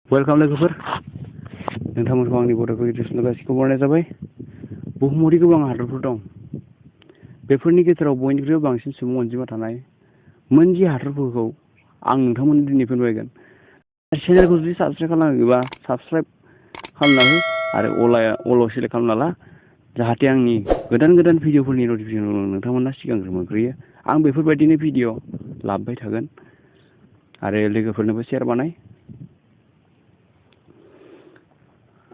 Welcome लोगोफोर नोंथांमोनखौ आंनि बड'फोर गिदिर गासिखौ बरनाय जाबाय। बुहुमावदि गोबां हादरफोर दं, बेफोरनि गेजेराव बयनिख्रुइबो बांसिन सुबुं अनजिमा थानाय मोनजि हादरफोरखौ आं नोंथांमोननो दिनै फोरमायगोन। चेनेलखौ जुदि साबस्क्राइब खालामोबा साबस्क्राइब खालामना हो आरो अल सेलेक्ट खालामना ला, जाहाथे आंनि गोदान गोदान भिडिअफोरनि नटिफिकेसन नोंथांमोना सिगांग्रो मोनग्रोयो। आं बेफोरबायदिनो भिडिअ लाबोबाय थागोन आरो लोगोफोरनोबो शेयार बानाय।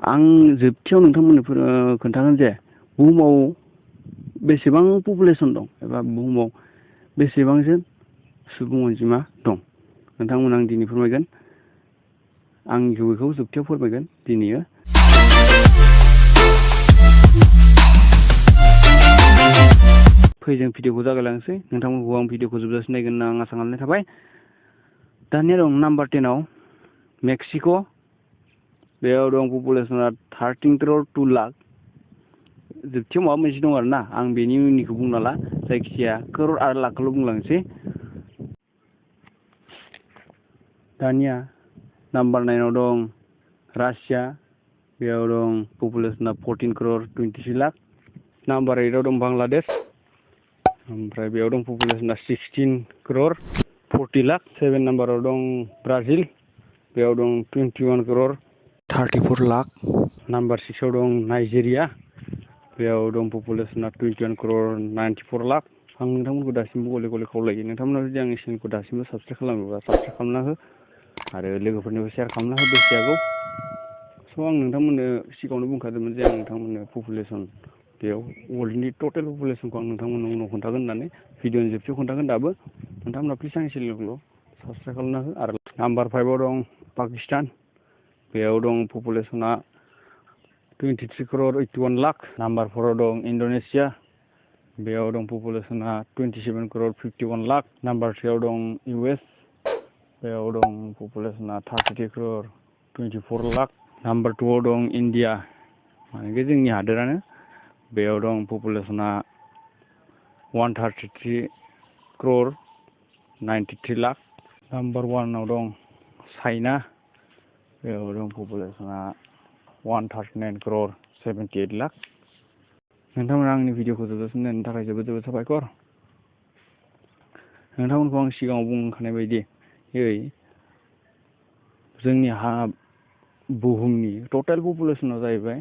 आं जोबथियाव नोंथांमोननो खोन्थागोन जे बुहुमाव बेसेबां पपुलेसन दं एबा बुहुमाव बेसेबांजोन सुबुं अनजिमा दं, नोंथांमोन आं दिनै फोरमायगोन। आं बेखौ जोबथियाव फोरमायगोन दिनैयो। फै जों भिडिअखौ जागायलांसै। नोंथांमोनखौ आं भिडिअखौ जोबजासिम नायगोन होनना आं आसा खालामनाय थाबाय। दानिया दं नाम्बार 10 आव मेक्सिक'। बेयाव दं पपुलेसना 13 करोड़ 2 लाख। जोबथियाव माबा मोनसे दं आरोना, आं बेनि उननिखौ बुंना ला, जायखिजाया करोड़ आरो लाखखौल' बुंलांसै। दानिया नाम्बार 9 आव दं रासिया। बेयाव दं पपुलेसना 14 करोड़ 23 लाख। नाम्बार 8 आव दं बांलादेश। ओमफ्राय बेयाव दं पपुलेसना 16 करोड़ 40 लाख। 7 नाम्बाराव दं ब्राजिल। बेयाव दं 21 करोड़ 34 लाख। नाम्बार 6 आव दं नाइजेरिया। बेयाव दं पपुलेसना 21 करोड़ 94 लाख। आं नोंथांमोनखौ दासिमबो गले गले खावलायो, नोंथांमोना जुदि आंनि चेनेलखौ दासिमबो साबस्क्राइब खालामोबा साबस्क्राइब खालामना हो आरो लोगोफोरनोबो शेयार खालामना हो बेसे हागौ। स' आं नोंथांमोननो सिगाङावनो बुंखादोंमोन जे आं नोंथांमोननो पपुलेसन, बेयाव वर्ल्डनि टटेल पपुलेसनखौ आं नोंथांमोननो उनाव खोन्थागोन होननानै भिडिअनि जोबथियाव खोन्थागोन। दाबो नोंथांमोना प्लिज आंनि चेनेलखौ साबस्क्राइब खालामना हो। आरो नाम्बार 5 आव दं पाकिस्तान। बेयाव दं पपुलेसना 23 करोड़ 81 लाख। नाम्बार 4 आव दं इन्ड'नेसिया। बेयाव दं पपुलेसना 27 करोड़ 51 लाख। नाम्बार 3 आव दं US। बेयाव दं पपुलेसना 33 करोड़ 24 लाख। नाम्बार 2 आव दं इन्डिया, माने जोंनि हादोरानो। बेयाव दं पपुलेसना 133 करोड़ 93 लाख। नाम्बार 1 आव दं चाइना। बेयाव दं पपुलेसना 139 करोड़ 78 लाख। नोंथांमोना आंनि भिडिअखौ जोबजासिम नायनो थाखाय जोबोद जोबोद साबायखर। नोंथांमोनखौ आं सिगाङाव बुंखानाय बायदियै जोंनि बुहुमनि टटेल पपुलेसना जाहैबाय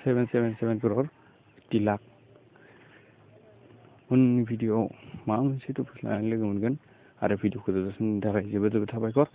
777 करोड़ 80 लाख। उननि भिडिअआव माबा मोनसे टपिक लानानै लोगो मोनगोन आरो भिडिअखौ जोबजासिम नायनो थाखाय जोबोद जोबोद साबायखर।